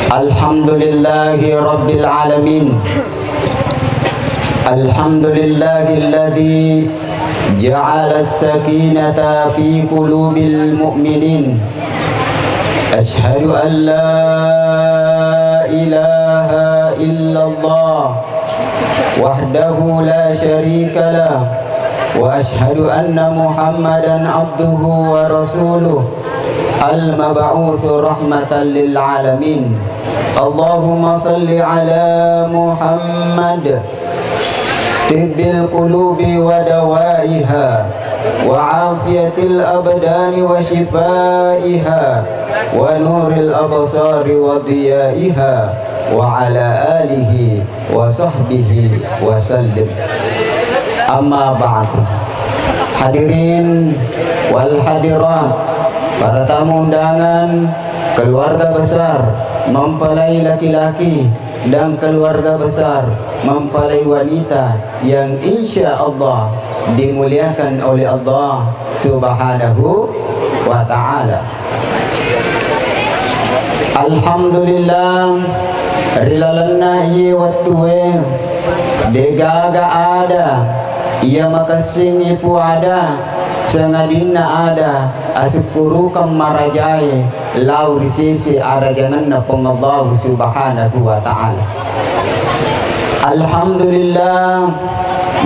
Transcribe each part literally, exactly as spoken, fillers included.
الحمد لله رب العالمين. الحمد لله الذي جعل السكينة في قلوب المؤمنين. أشهد أن لا إله إلا الله وحده لا شريك له، وأشهد أن محمدا عبده ورسوله، المبعوث رحمة للعالمين. اللهم صل على محمد، طب القلوب ودوائها، وعافية الأبدان وشفائها، ونور الأبصار وضيائها، وعلى آله وصحبه وسلم. أما بعد. Hadirin wal hadirat, para tamu undangan, keluarga besar mempelai laki-laki dan keluarga besar mempelai wanita yang insya Allah dimuliakan oleh Allah Subhanahu wa Ta'ala. Alhamdulillah, ri lalenna iye wettue, degaga ada iya makessingngi puada, sangadinna ada asukkurukeng marajae lao ri sese arajangenna Puang Allahu Subhanahu wa Ta'ala. Alhamdulillah,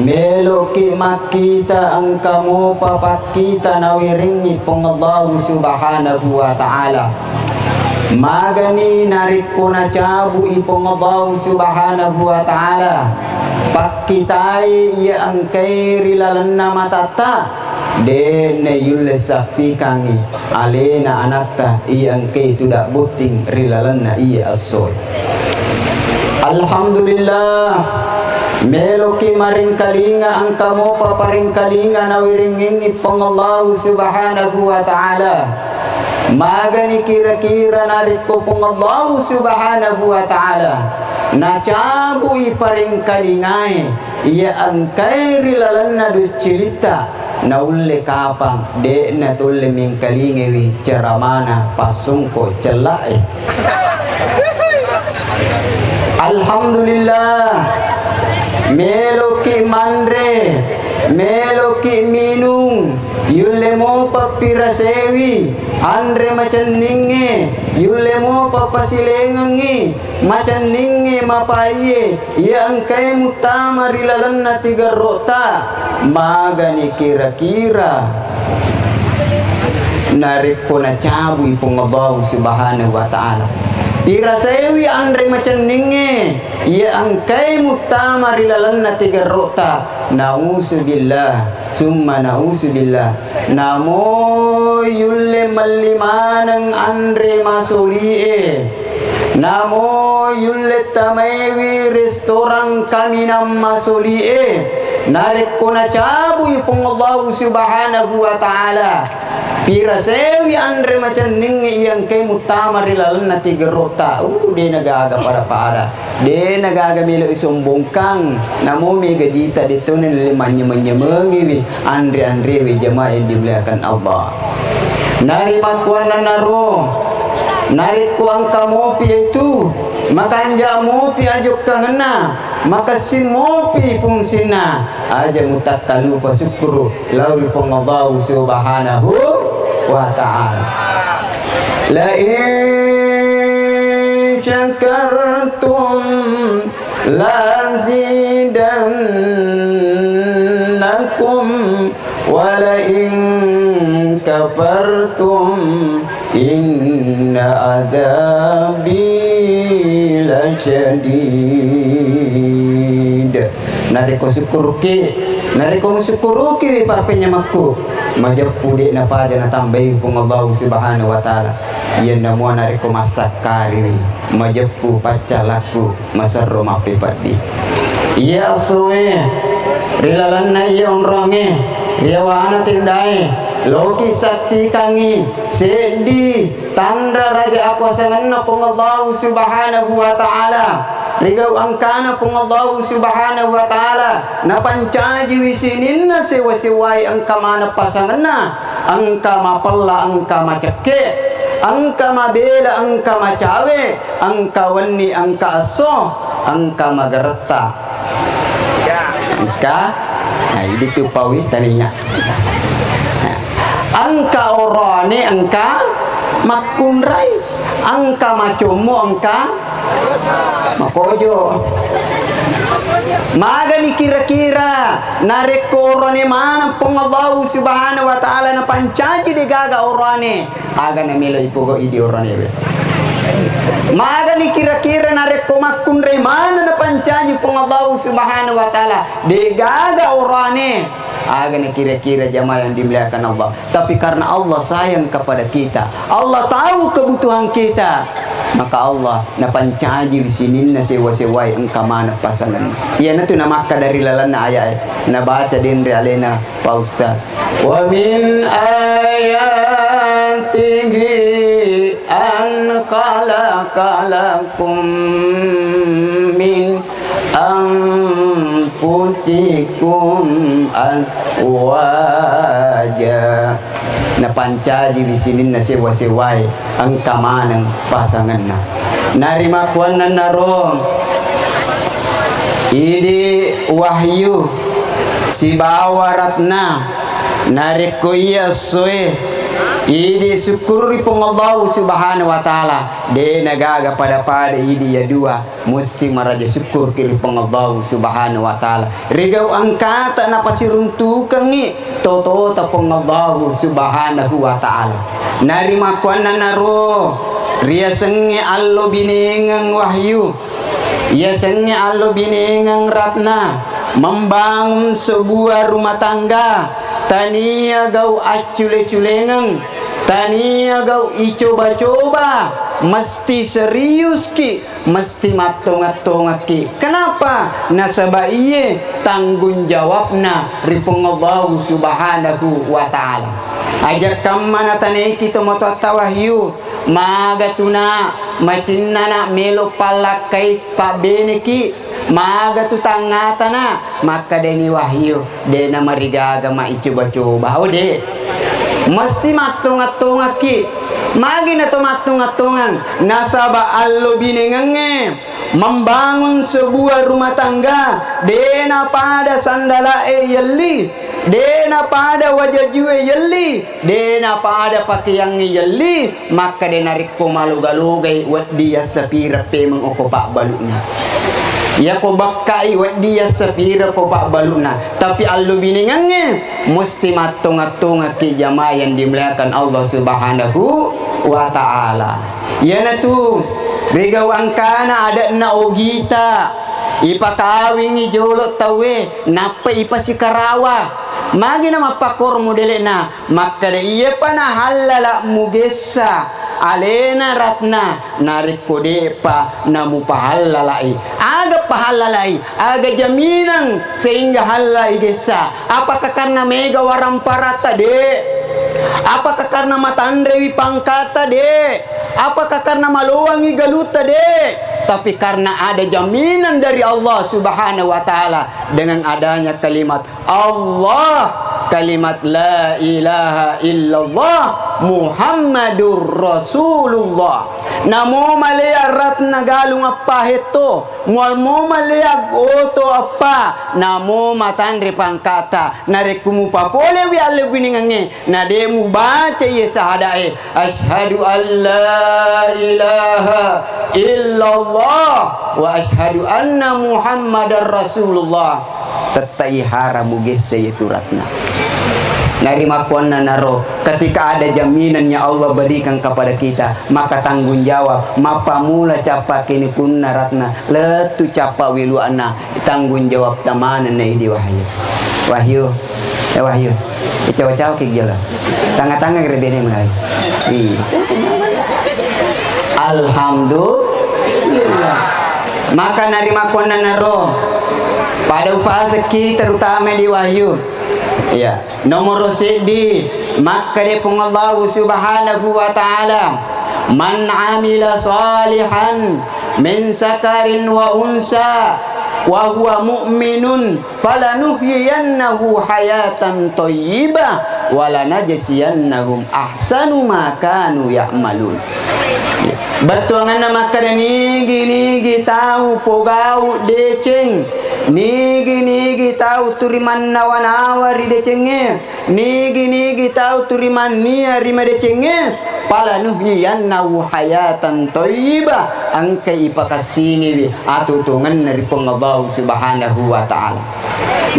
meloki makkita engka mopa pakkita nawerengngi Puang Allahu Subhanahu wa Ta'ala. Magani narekko nacabu'i Puang Allahu Subhanahu wa Ta'ala pakkitai iya engkai ri lalenna matatta, de' nayulle saksikangngi alena anatta iya engkai tudang botting ri lalenna iya essoe. Alhamdulillah, meloki maringkalinga engka mopa paringkalinga nawerengngengngi Puang Allahu Subhanahu wa Ta'ala. Magani kira-kira narekko Puang Allahu Subhanahu wa Ta'ala nacabu'i paringkalingae iya engkae ri lalenna doccilitta, naulle kapang, de'na tulle mingkalingewi ceramana passongko cella'e. Alhamdulillah, meloki manre, meloki minung, yulle mopa pirasewi anre macenningnge, yulle mopa pasilengengngi macenningnge mapaiye, iya engkae muttama ri lalenna tigerro'ta, magani kira-kira narekko nacabui Puang Allahu Subhanahu wa Ta'ala. Pirasewi anre macenningnge, iya engkae muttama ri lalenna tigerro'ta, nauzubillah, summa nauzubillah. Namo yulle melli maneng anre masoli'e. Namo yulle tamaiwi restorang kaminang masoli'e. Narekko nacabui Puang Allahu Subhanahu wa Ta'ala, pirasewi anre macenningnge iya engkae muttama ri lalenna tigerro'ta, uh, de' nagaga pada-pada. De' nagaga melo isombongkang, namo mega dita de' toni nulle manyameng-nyamengiwi anre-anrewe jamaah yang dimuliakan Allah. Narimakkuannanaro, narekko engka mopi itu, makanja mopi ajokkangenna, makessing mopi fungsinna, aja mutakkalupa sukkuru lao ri Puang Allahu Subhanahu wa Ta'ala. La in syakartum la azidannakum wa la in kafartum inna adzabi lasyadid. Narekko sukkuruki, narekko musukkurukiwi pappenyamekku, majeppu de' napaja natambai Puang Allahu Subhanahu wa Ta'ala. Iyanna mua narekko massakkariwi, majeppu paccalakku, maserro mappepeddi. Iya essoe, ri lalenna iya onrongnge, ri yawana tendae, loki saksikangngi seddi tanra raja akuasangenna Puang Allahu Subhanahu wa Ta'ala. Rigau engkana Puang Allahu Subhanahu wa Ta'ala, napancajiwi sininna sewa-sewae engka maneng pasangenna, engka mapella, engka macekke, engka mabela, engka macawe, engka wenni, engka esso, engka magaretta. Engka, nah, idi tu pawi tania. Engka orane, engka makkunrai, engka macommo, engka makojo. Magani kira-kira narekko orane maneng Puang Allahu Subhanahu wa Ta'ala napancaji degaga orane, aga namelo ipogau idi oranewe? Magani kira-kira narekko makkunrai maneng napancaji Puang Allahu Subhanahu wa Ta'ala degaga orane, aga na kira-kira jamaah yang dimuliakan Allah? Tapi karena Allah sayang kepada kita, Allah tahu kebutuhan kita, maka Allah napancaji sininna sewa-sewae engka maneng pasangenna. Iyanatu namakka dari lalenna ayae, nabaca denre alena Pak Ustaz. Wa min ayatihi an khalaqa lakum min anfusikum azwaja. Napancajiwi sininna sewa-sewae engka maneng pasangenna. Narimakkuannanaro idi wahyu sibawa ratna, narekko iya essoe idi sukkuru ri Puang Allahu Subhanahu wa Ta'ala, de nagaga pada-pada idi iya dua. Musti maraja sukkuruki ri Puang Allahu Subhanahu wa Ta'ala. Rigau engkata napasiruntukengngi totota Puang Allahu Subhanahu wa Ta'ala. Narimakkuannanaro riasengnge allo binengeng wahyu, yasengnge allo binengeng ratna, membangun sebuah rumah tangga, tania gau accule-culengeng, tania gau icoba-coba, mesti seriuski. Mesti mattonga-tongakki. Kenapa? Nasaba iye tanggung jawabna ri Puang Allahu Subhanahu wa Ta'ala. Aja kamma natanaiki tomatoatta wahyu, maga tuna macinnana melo pallakkai pabbeneki, maga tu tangatana makkadani wahyu. De namarigaga maicoba-coba. Oh, de. Mesti mattonga-tongakki. Magi nato mattonga-tongang? Nasaba allo binengengnge membangun sebuah rumah tangga, de napada sandala'e yelli, de napada wajajue yelli, de napada pakeangnge yelli, makkada narekko maloga-logai, wedding yassapireng pemeng okko pabbalu'na. Yako bakkai, wedding yassapireng ko pabbalu'na. Tapi allo binengengnge, musti mattonga-tongakki jamaah yang dimuliakan Allah Subhanahu wa Ta'ala. Iyanatu, rigau engkana ade'na ogita, ipakawingi jolo tauwe, nappa ipasikarawa. Magi na mappakkoro modele'na? Makkada, iyepa nahallala mugessa alena ratna, narekko de'pa namupahallala'i. Aga pahallala'i? Aga jaminan sehingga hallai gessa? Apakah karena mega waramparatta? De'. Apakah karena matanrewi pangkata? De'. Apakah karena maloangi galutta? De'. Tapi karena ada jaminan dari Allah Subhanahu wa Ta'ala dengan adanya kalimat Allah, kalimat la ilaha illallah Muhammadur Rasulullah. Namo malea ratna galung eppa hetto, mual mo malea oto eppa, namo matanre pangkata, narekko mupapolewi allo binengengnge, na de mubaca iye sahadae, asyhadu an la ilaha illallah wa asyhadu anna Muhammadar Rasulullah. Tettai haram mugessa iye tu ratna. Narimakkuannanaro, ketika ada jaminan yang Allah berikan kepada kita, maka tanggung jawab. Mappamula cappa kini kunna ratna, lettu cappa wiluanna, tanggung jawab tamanenna idi Wahyu. Wahyu, eh, Wahyu, eh, cawa-cawa ki gila. Tanga-tanga kira bene mulai. Iya. Alhamdulillah. Maka narimakkuannanaro, pada upasekki terutama di Wahyu. Iya. Nomoro seddi, makkeda Puang Allahu Subhanahu wa Ta'ala, "Man amila salihan Min zakarin wa unsa wa huwa mu'minun falanuhyiyannahu hayatan thayyibah wa lanajziyannahum ahsanu ma kanu ya'malun. Bettuanganna makkeda, nigi-nigi tau pogau deceng, nigi-nigi tau turi mannawa-nawa ri decengnge, nigi-nigi tau turi mannia ri madecengnge, falanuhyiyannahu hayatan thayyibah, engkai ipakassingiwi atutungenna ri Puang Allahu Subhanahu wa Ta'ala.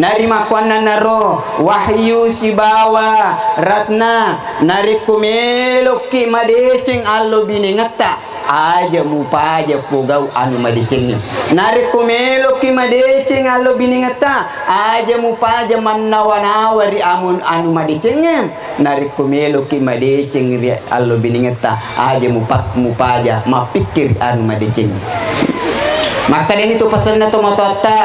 Narimakkuannanaro wahyu sibawa ratna, narekko melokki madeceng allo binengetta, aja mupaja pogau anu madecengnge. Narekko melokki madeceng allo binengetta, aja mupaja mannawa-nawa ri amun anu madecengnge. Narekko meloki madeceng ri allo binengetta, aja mupak-, mupaja mappikkiri anu madeceng. Makkedani tu pasenna tomatoatta,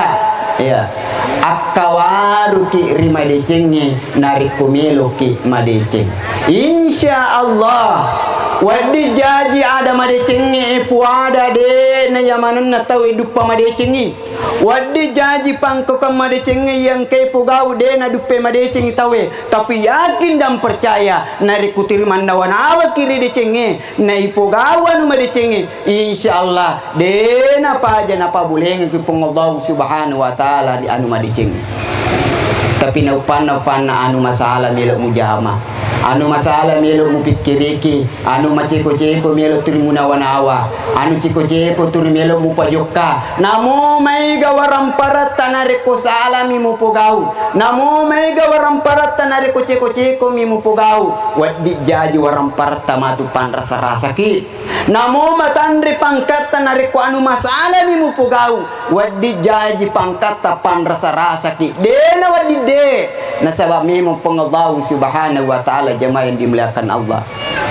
ya, akkawaruki ri madecengnge narekko meloki madeceng. Insya Allah, wedding jaji ada madecengnge, e puada de na yamanenna tau e duppa madecengngi. Wedding jaji pangkaukeng madecengnge iya engkae pogau de naduppe madecengngi tauwe, tapi yakin dan percaya narekko tuli mannawa-nawaki ri decengnge naipogau anu madecengnge, insya Allah de napaja napabulengengki Puang Allahu Subhanahu wa Ta'ala ri anu madecengnge. Tapi naupanna-upanna anu masalah melo mujama. Anu masalah melo mupikkiriki, anu maceko-ceko melo tuli munawa-nawa, anu ceko-ceko tuli melo mupajokka. Namo maega waramparatta narekko salami mupogau, namo maega waramparatta narekko ceko-cekomi mupogau, wedding jaji waramparatta matu panrasa-rasaki. Namo matanre pangkatta narekko anu masalami mupogau, wedding jaji pangkatta panrasa-rasaki. De nawedding de. Nasaba memang Puang Allahu Subhanahu wa Ta'ala, jamaah yang dimuliakan Allah.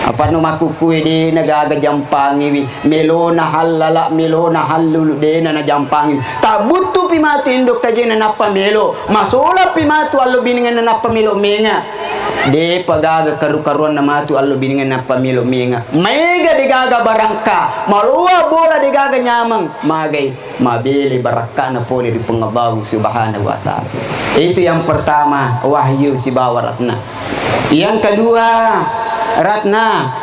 Apanno makkukkue de nagaga jampangiwi, melona hallala, melona hallulu de na najampangi. Tabbuttupi matu indo kajena nappa melo, masolapi matu allo binengenna nappa melo menga. Depa gaga karu-karuanna matu allo binengenna nappa melo menga. Maega degaga barangka, maloa bola degaga nyameng, magai mabele barakkana pole ri Puang Allahu Subhanahu wa Ta'ala. Itu yang pertama, wahyu sibawa ratna. Yang kedua, ratna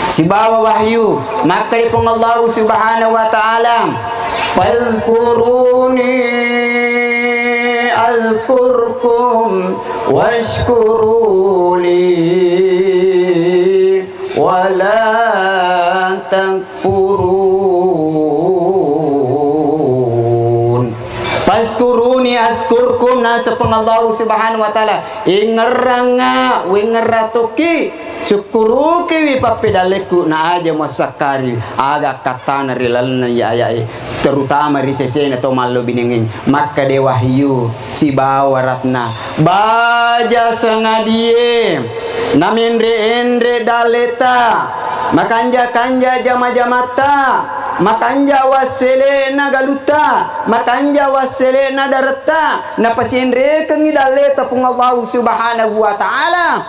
sibawa wahyu. Makkeda Puang Allahu Subhanahu wa Ta'ala, "Fazkuruni azkurkum washkuruli wala takfurun." "Fazkuruni azkurkum," naseng Puang Allahu Subhanahu wa Ta'ala, "Ingerranga, wingerra tokki, sukkurukiwi pappedallekku, na aja muassakkari aga akkattana ri lalenna iya aya'e, terutama ri sesena to mallo binengeng." Makkeda wahyu sibawa ratna, baja sengadie namenre-enre dalleta, makanja-kanja jama-jamatta, makanja wassele'na galutta, makanja wassele'na daretta, napasienrekengngi dalleta Puang Allahu Subhanahu wa Ta'ala,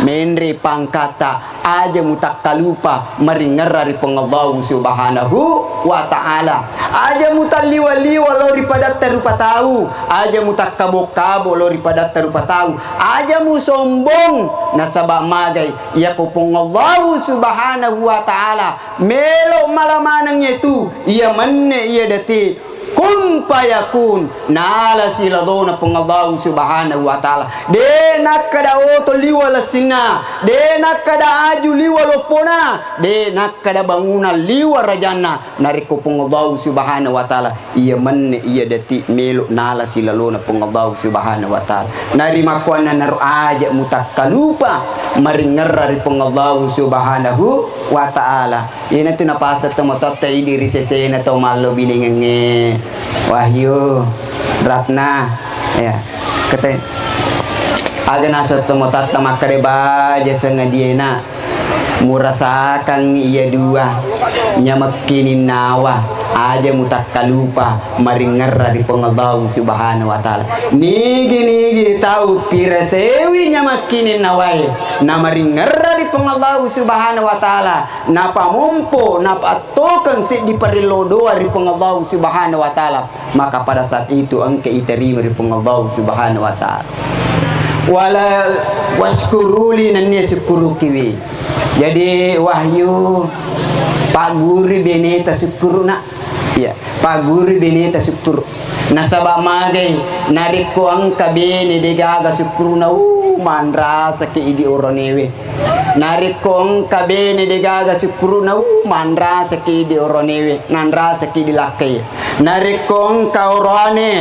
menre pangkatta, aja mutakkalupa maringerra ri Puang Allahu Subhanahu wa Ta'ala, aja mutalliwa-liwa lao ri padatta rupa tau, aja mutakkabo-kabo lao ri padatta rupa tau, aja musombong, nasaba magai, iyako Puang Allahu Subhanahu wa Ta'ala melo mala maneng yetu, iya menne iya deti, kun fayakun, nala silalona Puang Allahu Subhanahu wa Ta'ala. De nakkeda oto liwa lessinna, de nakkeda aju liwa loppona, de nakkeda bangunan liwa rajanna, narekko Puang Allahu Subhanahu wa Ta'ala iya menne iya deti melo nala silalona Puang Allahu Subhanahu wa Ta'ala. Narimakkuannanaro aja mutakkalupa maringerra ri Puang Allahu Subhanahu wa Ta'ala. Iyanatu napaseng tomatoatta idi ri sesena to mallo binengengnge. Wahyu, Ratna, ya. Kete. Aga naseng tomatoatta makkeda baja sengadiena. Murasakangngi iya dua, nyamekkininnawa, aja mutakkalupa maringerra ri Puang Allahu Subhanahu wa Ta'ala. Nigi-nigi tau pirasewi nyamakkininnawae, namaringerra ri Puang Allahu Subhanahu wa Ta'ala, napamompo, napattokeng seddi parillo doa ri Puang Allahu Subhanahu wa Ta'ala, maka pada saat itu engka iterima ri Puang Allahu Subhanahu wa Ta'ala. Wala waskuruli nennia sukkurukiwi. Jadi Wahyu, pagguru beneta sukkuru, Nak. Iya, pagguru beneta sukkuru. Nasaba magai, narekko engka bene degaga sukkuruna, uh, manrasaki idi oronewe. Narekko engka bene degaga sukkuruna, uh, manrasaki idi oronewe, nanrasaki idi lakkai. Narekko engka oroane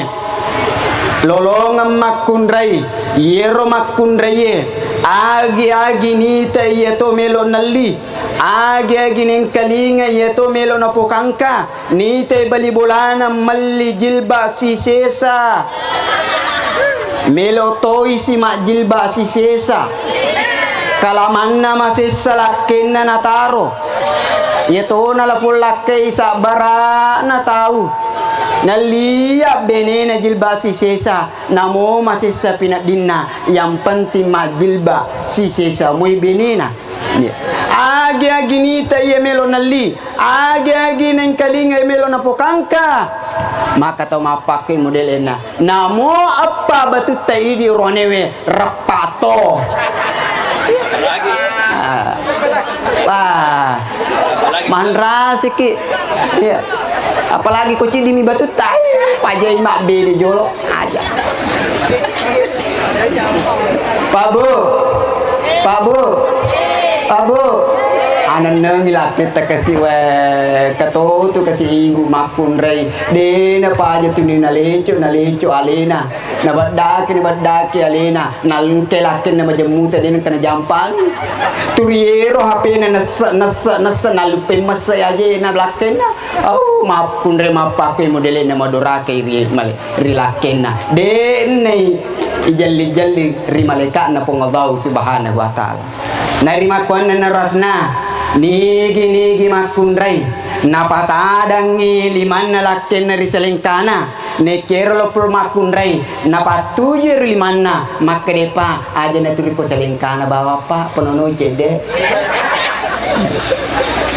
lolongeng makkunrai, yero makkunraie agi-agi nita iya to melo nelli, agi-agi nengkalinga iya to melo napokangka, nitai bali bolana melli jilbab sisesa. Melo toisi majjilbab sisesa. Kalamanna masessa lakkenna nataro. Iya tona lapong lakkei sabbara'na tau. Nalliya benena jilbab sisesa, namo masessa pineddinna, yang penting majjilbab sisesa moi benena. Iya. Agi-agi nita iya melo nelli, agi-agi nengkalinga iya melo napokangka. Maka tau mappakkoi modelenna. Namo eppa batutta idi ronewe reppa to. Ah. Wah. Manrasiki. Iya. Apalagi ko cidimi batutta. Pajai mabbede jolo. Aja. Pak Bu, Pak Bu, Pak Bu, anennengi lakketta kasi we, katotu kasi ibu makkunrai, dena paja tuni naleco, naleco alena, nabeddaki, nabeddaki alena, nalengke lakkenna majemmuta dena kena jampangi. Turiero H P-na nesse, nesse, nesse, naluppe messe ajena lakkenna. Au, makkunrai mappakkoi modelenna madoraka iri male. Ri lakkenna. De'nai ijelli-jelli ri malaeka'na Puang Allahu Subhanahu wa Ta'ala. Narimakkuannanaro Ratna, nigi-nigi makkunrai, napatadangngi limanna lakkenna ri selengkana, nekkero loppo makkunrai, napattuju ri limanna, makkedepa, aja naturi ko selengkana bawa, Pak, penonoi cedde.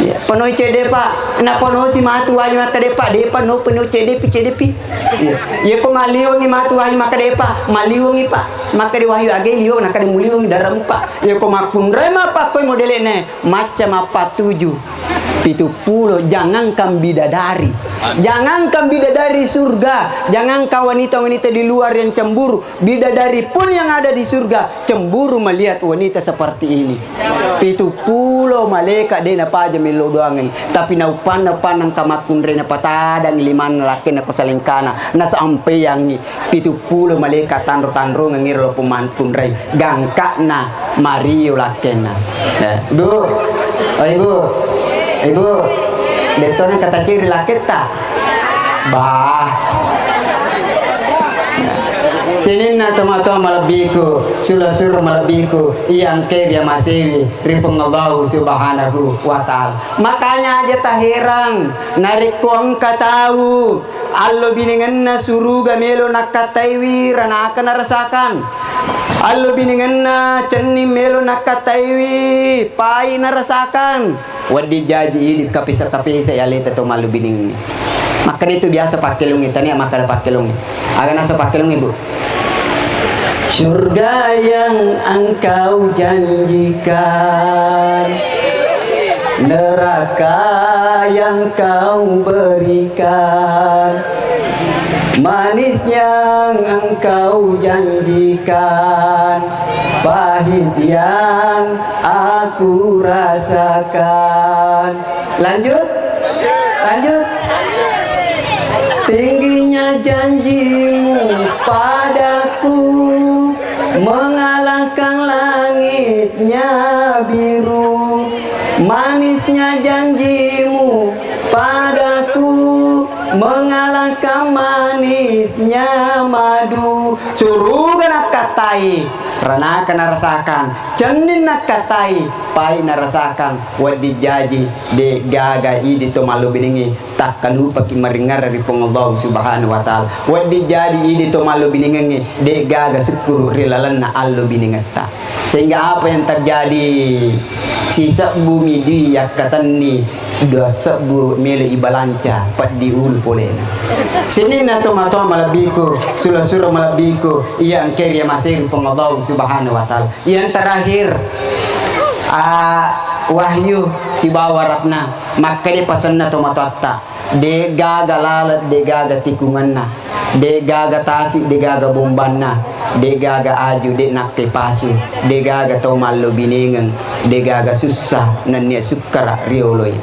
Iya, penoi cedde, Pak. Naponosi matu waju makkeda, Pak, depa no penoi cedde pi, cedde pi. Iya. Iya ko maliwengi matu waju makkeda, Pak, maliwengi, Pak. Makkeda waju age liweng, nakkeda muliwengi daremu, Pak. Iya ko makkunrai mappakkoi modelene, macca mappatuju. Pitu pulo, jangankan bidadari. Jangankan bidadari surga, jangankan wanita-wanita di luar yang cemburu, bidadari pun yang ada di surga cemburu melihat wanita seperti ini. Pitu pulo malaeka de napaja mello doangengngi, tapi nauppanna-uppanna engka makkunrai napatadangngi limanna lakkenna ko salengkana, nasampaiangngi pitu pulo malaeka tanro-tanrongeng iro loppo makkunrai, gangka'na mario lakkenna. Eh, Ibu, oh Ibu, Ibu, dettona kata ciri lakketta. Bah. Sininna tomatoa malebbiku, sura-sura malebbiku, iya engkae riamasewi ri Puang Allahu Subhanahu wa Ta'ala. Makanya aja taherang, narekko engka tau allo binengenna suruga melo nakkataiwi, ranaka narasakan. Allo binengenna cenning melo nakkataiwi, pai narasakan. Wedding jaji idi kapesa-kapesa aleta to mallu binengengnge. Makkeda itu biasa pakkelungnge, tania makkeda pakkelungnge. Aga nasa pakkelungnge, Bu? Surga yang engkau janjikan, neraka yang kau berikan, manis yang engkau janjikan, pahit yang aku rasakan. Lanjut? Lanjut? Tingginya janjimu padaku, mengalahkan langitnya biru. Manisnya janjimu padaku, mengalahkan manisnya madu. Suruga nakkatai. ranaka narasakang, cenning nakkatai, pai narasakang, wedding jaji, de' gaga idi to mallobinengnge takkalupaki maringerra ri Puang Allahu Subhanahu wa Ta'ala. Wedding jaji idi to mallobinengengnge de' gaga sukkuru ri lalenna allobinengetta. Sehingga apa yang terjadi? Sisebbu mi dui yakkatenni, dua sebbu melo ibalanca, peddi ulu polena. Sininna tomatoa malebbiku, sura-sura malebbiku, iya engkai riamasei ri Puang Allahu Subhanahu wa Ta'ala. Yang terakhir, ah, Wahyu sibawa Ratna, makkeda pasenna tomatoatta. De' gaga laleng, de' gaga tikungenna, de' gaga tasi, de' gaga bombanna, de' gaga aju, de' nakkai pasu, de' gaga tau mallobinengeng, de' gaga sussa nennia sukkara rioloi.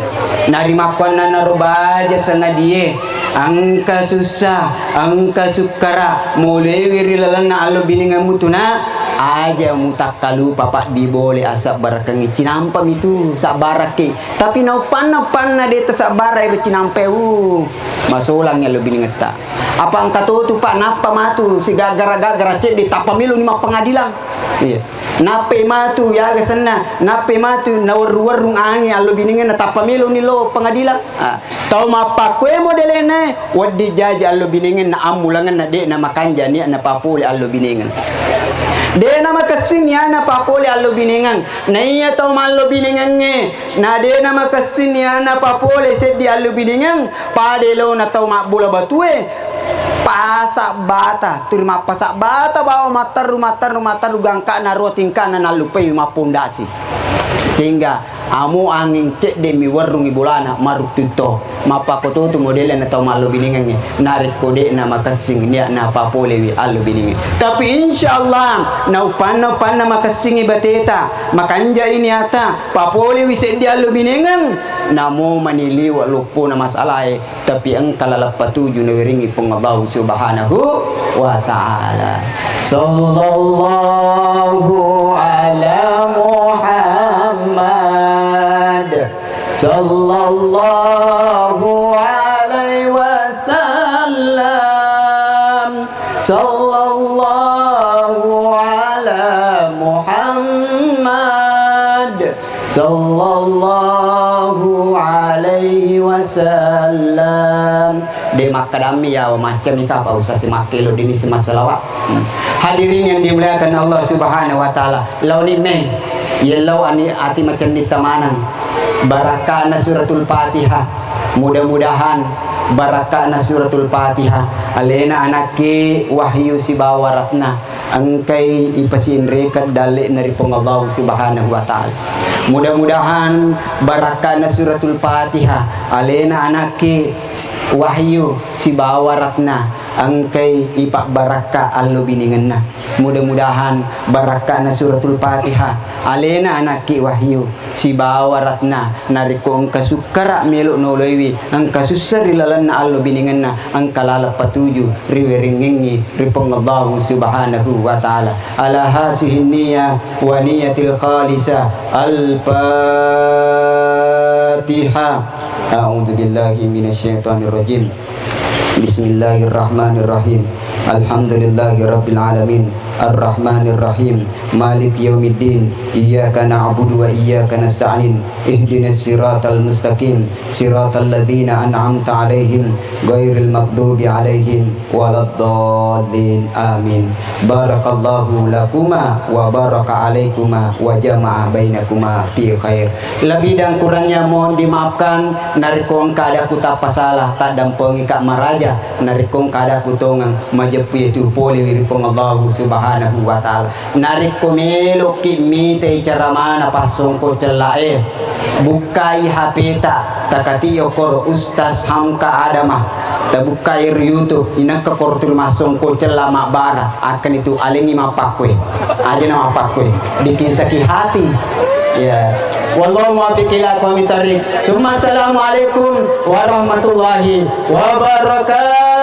Narimakkuannanaro baja sangadie, engka sussa, engka sukkara, moloiwi ri lalenna allobinengemmu tu, Nak, aja mutakkalupa paddibole asabbarakeng, cinampami tu sabbarakki. Tapi nauppanna-uppanna de' tasabbarai ro cinampe, uh, masolangngi allobinengetta. Apa engka totu, Pak, nappa matu sigaggara-gaggara cedde, tappa meloni mappengadilang. Iya. Nappai matu, yaga senna, nappai matu nawerru-werrung ange allobinengenna, tappa meloni lo pengadilang. Ah, tau mappakkue modelena, wedding jaji allobinengenna, ammulangenna de'na makanja niatna papole allobinengeng. De'na makessing niana papole allobinengeng. Naiya tau mallobinengengnge, na de'na makessing niana papole seddi allobinengeng, pada elona tau mabbola batue, pasa bata, tuli mappasa bata bawang matteru, matteru, matteru, gangkana ro tingkana nallupai mappondasi. Sehingga amo anging cedde mi werrungi bolana maruttu to. Mappakkototu model na tau mallobinengengnge, narekko de'na makessing niatna papolewi allobinengengnge. Tapi insya Allah, naupanna-upanna makessingi bateta, makanjai niata, papolewi seddi allobinengeng, namo mani liwe loppona masalae, tapi engka laleng patuju nawerengngi Puang Allahu Subhanahu wa Ta'ala. Sallallahu ala Muhammad. Sallallahu alaihi wasallam. Sallallahu ala Muhammad. Sallallahu alaihi wasallam. De' makkadammi yawa maccami kapa usasi makkelo dini si massalawa. Hmm. Hadirin yang dimuliakan Allah Subhanahu wa Ta'ala. Launi me, yellau ani ati macennitta maneng. Barakka'na Suratul Fatihah. Mudah-mudahan barakka'na Suratul Fatihah, alena anakki Wahyu sibawa Ratna engkai ipasinrekeng dalle'na ri Puang Allahu Subhanahu wa Ta'ala. Mudah-mudahan barakka'na Suratul Fatihah, alena anakki Wahyu sibawa Ratna engkai ipabbarakka allobinengenna. Mudah-mudahan barakka'na Suratul Fatihah, alena anakki Wahyu sibawa Ratna, narekko engka sukkara melo noloiwi, engka sussa ri lalenna allobinengenna, engka laleng patuju riwerengngengngi ri Puang Allahu Subhanahu wa Ta'ala. Ala hazihi niyya wa niyatil khalisah. Al-Fatihah. A'udzu billahi minasyaitonir rajim. Bismillahirrahmanirrahim. Alhamdulillahi rabbil alamin. Arrahmanirrahim. Maliki yaumiddin. Iyyaka na'budu wa iyyaka nasta'in. Ihdinas siratal mustaqim. Siratal ladzina an'amta 'alaihim ghairil maghdubi 'alaihim waladdallin. Amin. Barakallahu lakuma wa baraka 'alaikuma wa jama'a bainakuma fi khair. Lebih dan kurangnya mohon dimaafkan. Narekko engka ada ku tappa salah, taddampengika maraja. Narekko engka ada ku tongeng, majeppu itu pole ri Puang Allahu Subhanahu wa Ta'ala. Narekko meloki mitai caramana passongko cella'e, bukkai H P-ta, takati okkoro Ustaz Hamka Adama, tabukkai ri YouTube, inengka koro tuli massongko cella mabbara, akkanitu alengngi mappakkue. Aja na mappakkue, bikin sakit hati. Ya. Wallahu muwaffiq ila aqwamit thariq. Summa assalamualaikum warahmatullahi wabarakatuh.